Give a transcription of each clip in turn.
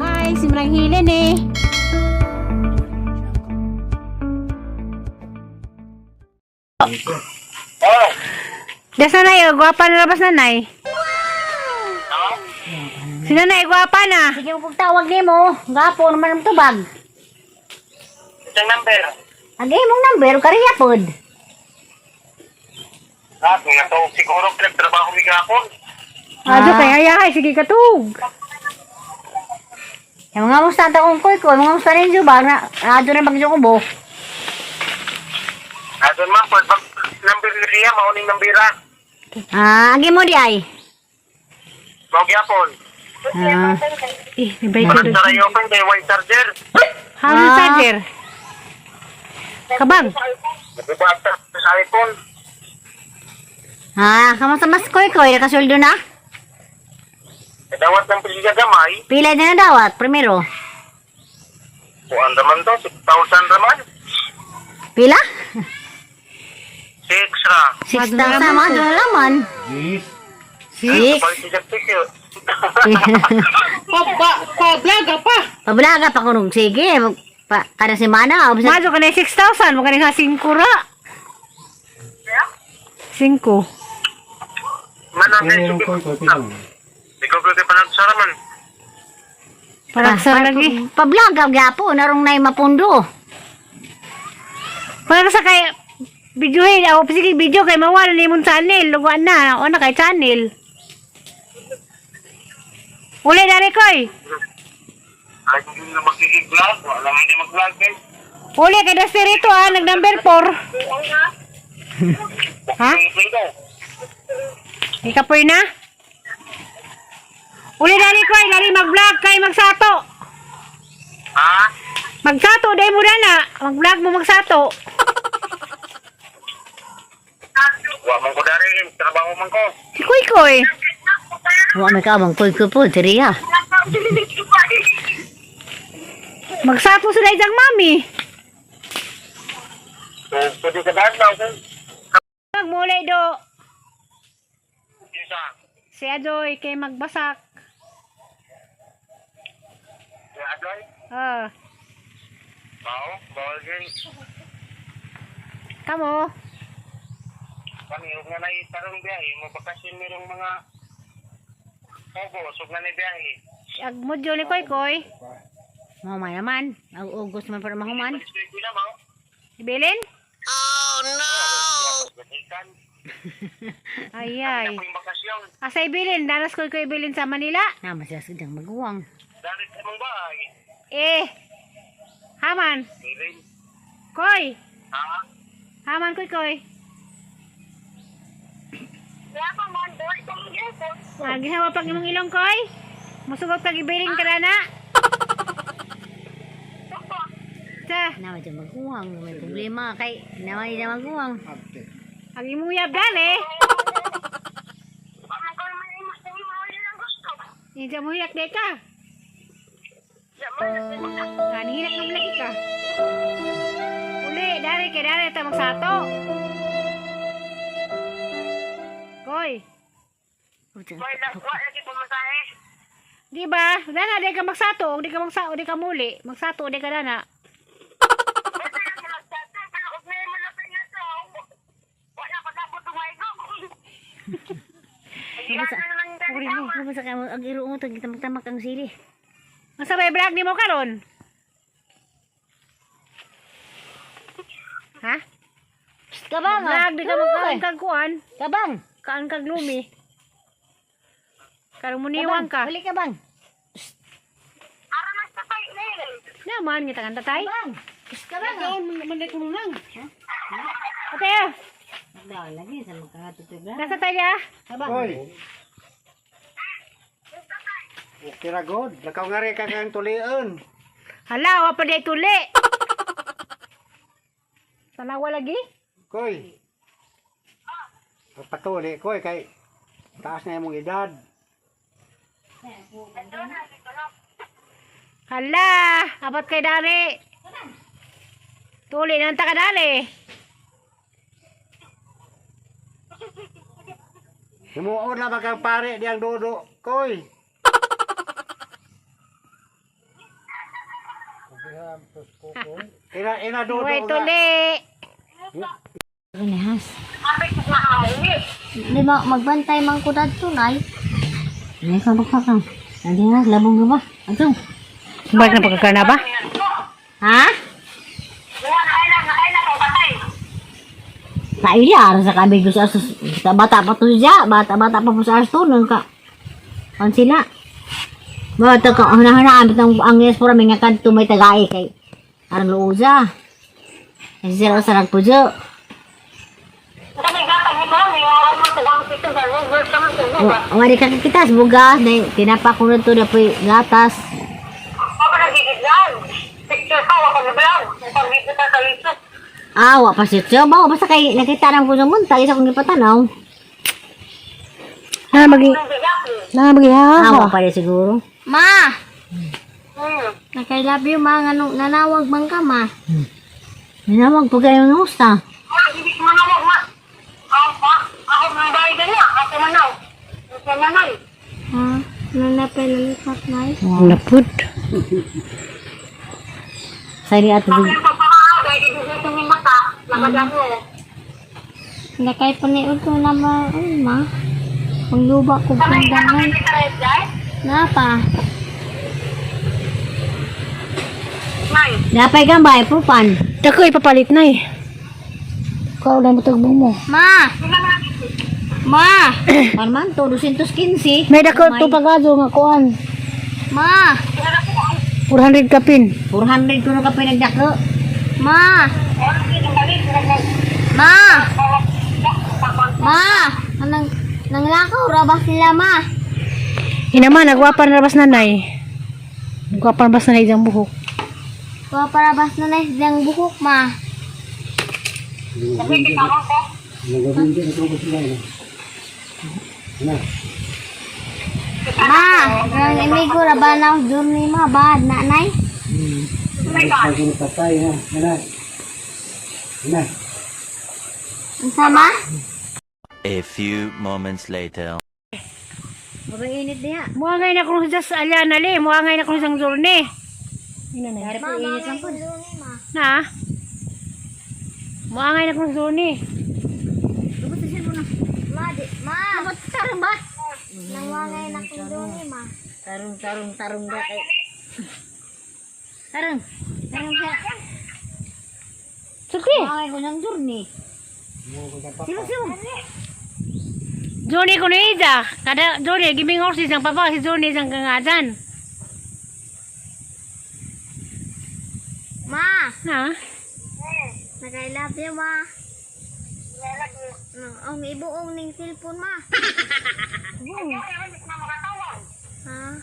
Hi, si Marang Hilen eh. Oh, Das nanay, oh, gwapa na labas nanay. Si nanay, gwapa na. Sige mo pagtawag nimo, gapo naman ang tubag. Isang number. Ang imong number kariya pod. Ah, nga to siguro pinagtrabaho mi gapon. Ado kay hayahay, sige katug. Yung mga musta ta kong koy ko, mga musta ninyo ba na adto na bagyo ko bo. Adon man pag number ni Ria mao ning nambira. Ah, agi mo di ay. Mao gyapon. Ah, Eh, nibay ko Walang doon. saray open kay white charger. Hangin charger. Kabang. Nagubata sa iPhone. ah, kamusta mas koy koy nakasuldo na? Dawat ng pilya gamay. Pila na dawat primero. Kuan raman to, 6,000 raman. Pila? 6 ra. 6,000 mga doon laman. Six. Balik siya tikyo. Pa, pa, pa-vlog pa. Pablaga pa kunog sige. Pa, kada semana o bisa Mazo ka na 6,000, mo ka na 5 ra. 5. Manang kay sugi. Ikaw ko kay panagsara man. Parang sa lagi. Pablaga gyapon narong nay mapundo. Para sa kay videohin, ako sige video kay mawala ni mong channel, luguan na, ako na kay channel. Uli dari koy. Ay, hindi na magiging-vlog. Wala man di mag-vlog kay. Uli kay Dusty rito ah, nag number 4. Ha? Ikapoy na? Uli dali koy, dali mag-vlog kay magsato. Ha? Magsato dai mo na. Mag-vlog mo magsato. Wa man ko dari, trabaho man ko. Si Koy Koy. Wa may kaamang koy koy po diri ah. Magsato sila isang mami. So, pwede ka dahil na, okay? Magmulay do. Isa. Si Adoy kay magbasak. Si Adoy? Ah, Bao, bawal din. kamo. Kami, huwag na naitarong biyahe. Mabakasyon merong mga August, huwag na naibiyahe. Ag modyo ni Koy Koy. Mao man naman. Ang August man para mahuman. Pwede na, mao. Ibilin? Gatikan. Ay ay. Ako yung bakasyon. Asa ibilin? Danas Koy Koy ibilin sa Manila. Naman sila sa diyang maguwang. Dari sa mong bahay. Eh. Haman. Bilin. Koy. Ha? Haman Koy Koy. Ah, ginawa pag imong ilong koy. Musugot kag ibilin ka na na. Sa, Naman diyang maguwang. May problema kay naman diyang maguwang. ang imong yab dali. Hindi mo hilak di ka. Ah, nihilak ng lagi ka. Uli, dari kay dari ta magsato. Koy, Wala lagi pumasahe. di ba? Dana di ka magsato, di ka magsato, di ka muli. Magsato di ka dana. Uri mo. Basta ka ang iro mo tagtamak ang sili. Ang sabay vlog nimo karon? Ha? Psst, kabang. ah. Vlog di ka magkaon kag kuan, Kabang. kaan kag lumi. Karon muniwang ka. Balik kabang. Naman ngita kan tatay. Kabang. Psst, kabang. ah. Man ko nang. Tatay. Ah. Dahil lagi sa magkakatutug na. Nasa tayo ah. Kabang. Hoy. Okay ra god. Lakaw nga rin ka kang tulion. Hala, wa pa di tuli. Tanawa lagi? Koy. Patuli koy kay taas na imong edad. Hala, apat kay dari. Tuli nang takadali. Himuon na ba kang pare diyang dodo, koy. Ina ina dodo Way nga. tuli. Ano has? Di ba, magbantay man ko dadto, nay. Ay, ka pa ka. Adi has, labong ka ba? Ato. Balik na pagkakarna ba? Ha? Kaila, aron sa kabig ko sa asos. Sa bata pa to siya. Bata-bata pa po sa aso. Nang ka. Kan sila. Bata ka, hana-hana, ambit ang yes pura, may nga kadto may tagay kay. Aron luuza. Kasi sila sa nagpujo. Wari ka kitas, bugas, na tinapa ko na to na po'y gatas. Ah, wa pa siya. So, bawa basta kay nakita nang ko sa munta, isa kong gipatanaw. Na magi Na magi Ah, wa ha. pa rin siguro. Ma! Nakay love you, ma. Ngano, nanawag man ka, ma. Ninawag po kayo ng usta. Ha? Nanapay nalipat, nay. Napud. Sa ni ato. Nakay paniod ko na ma, ano, ma. Pangluba ko pandangan. Napa? Napay gambay, pupan. Dako ipapalit na eh. Ikaw lang mo mo. Ma! Ma! Parman to, 215. May dako to pagado nga kuan. Ma! 400 kapin. 400 kuno ka pinagdako. Ma! Ma! Ma! Anang nanglakaw ra ba sila, ma? Ina man nagwapa na labas nanay. Nagwapa na labas nanay diyang buhok. Wa para bas na na siyang buhok, ma. Ma, ang amigo ra ba na journey ma ba nanay? Patay na, na. Na. Unsa ma? A few moments later. Mabay init niya. Muangay na kung sa alyan ali, muangay na kung sang journey. Ina na. Dari po init lang po. Na. Muangay na kung journey. Ma, di, ma. Tarong ba? Nangwangay na kong journey, ma. Tarong, tarong, tarong ba kay. Tarong. Tarong siya. Sulti. Ay, ko nang journey. Sino sino? Journey ko ni Ida. Kada journey giving horses ang papa si journey sang kangadan. Ma, Na. nagay love you, ma. Ang ibuong ning cellphone, ma. Ha?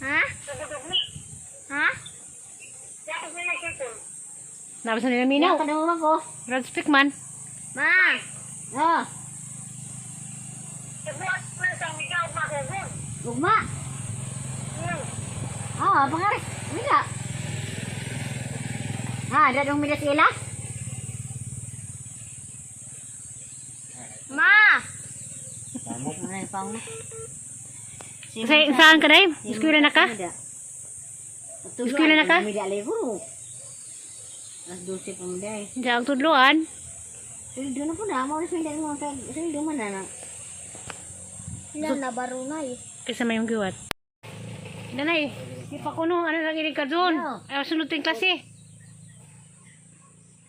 Ha? Ha? Nabasa nila minaw. Kadungog ko. Rod Speakman. Ma! Ah. Ugma. Ah, pangaris. Mila. Ah, dadong mila sila. Ma! Ay, pang. Sa saan ka dai? Eskwela na ka? Eskwela na ka? Mila lay guro. Alas 12 pa mo day. Diyan ang tudloan. Sweldo na po na. Mao na sweldo mo kay sweldo man na. na. Ilan na barunay? Kaysa may giwat. Nanay, di pa kuno ano lang inig ka doon. Ay sunod ting klase.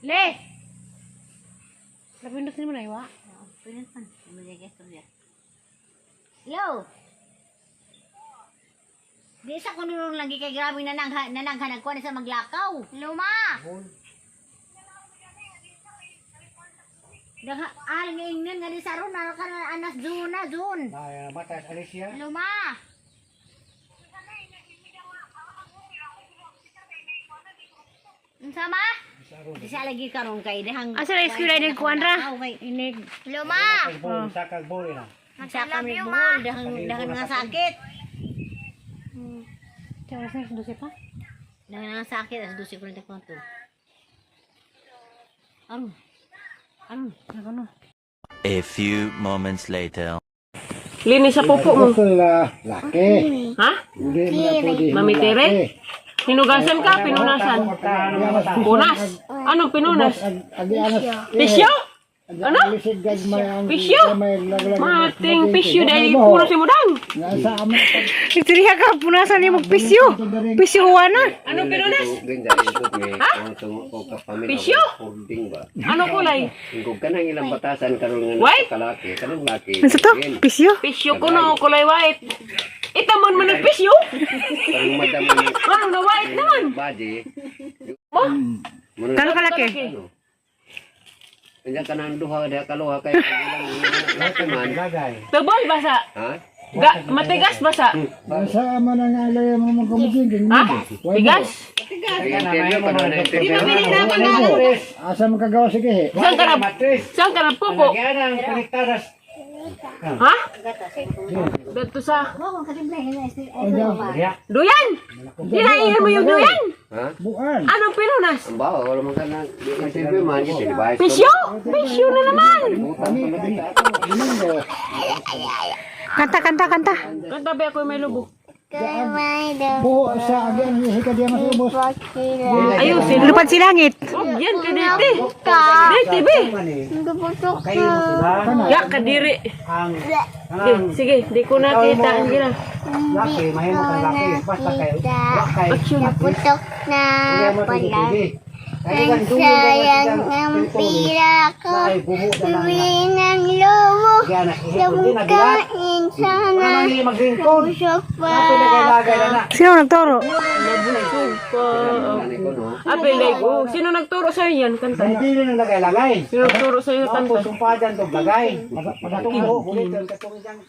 Le. Lapindot ni mo na iwa. Pinat man. Mila kay storya. Yo. Di sa kunurong lagi kay grabe nanangha nanangha nagkuan sa maglakaw. Luma! Dagha al ngingnan nga di sa ron ano ka na anas zona zone. Na matas Alicia. Luma! Unsa ma? Di sa lagi karon kay dahang Asa la eskwela inig kuan ra? Okay. Inig. Luma! Bol, sakag bol na. Sa Nagka-love kami you, ma. buhol dahang dahang nga sakit. Oras na, 12 pa. Nang sa akin, alas 12:44. Ano? Ano? Ano? A few moments later. Linis sa pupo mo. Gusto nila laki. Ha? Hindi mo na pwede. Mami Tere? Hinugasan ka, pinunasan. Punas. Anong pinunas? Pisyo? Ano? Pisyo? Mating pisyo dahil puno si Mudang. Nasa amin. Istorya ka, punasan ni mo pisyo. Pisyo na. Anong pinunas? Ha? Pisyo? Anong kulay? Kung kanang ilang batasan karon nga White? kalaki, kanang laki. Ano to? Pisyo? Pisyo ko no, kulay white. Itamon mo ng pisyo? Parang madam Ano na white naman? body. Mo? Kano kalaki? Kanya kanang duha diha kaluha kay ang ilang laki man. Tubol basa. Ha? Ga, matigas basa. Nasa amin ang alay mo mga kumutinding. Ha? Tigas? Interview ka na Di interview. ba bininakan na? Asa mo kagawa sige. Saan ka na? Saan ka na pupo? Ha? Dito sa duyan! Dinaiyan mo yung duyan! Ha? Buan. Anong pinunas? Ang bawo wala man kanang interview man gyud di ba? Pisyo? Pisyo na naman! Kanta, kanta, kanta. Kanta ba ako may lubo? Buo sa agian hika diya mas ubos. Ayusin. Lupad si langit. Oh, yan ka dito. Dito, be. Ya, kadiri. Sige, sige, di ko nakita ang gina. Laki, mahimo kang laki. Basta kay kay Naputok na pala. Ang sayang ng pira ko. Bumili ng lobo. Kain sana. Busog pa. Sino nagturo? Nabusog pa. Ani ko no. Apel like, oh, sino nagturo sa'yo yan? Kanta. Hindi na lagay-lagay. Sino nagturo sa'yo kanta? Sumpadan to lagay. Patunggo, ulit ang katong isang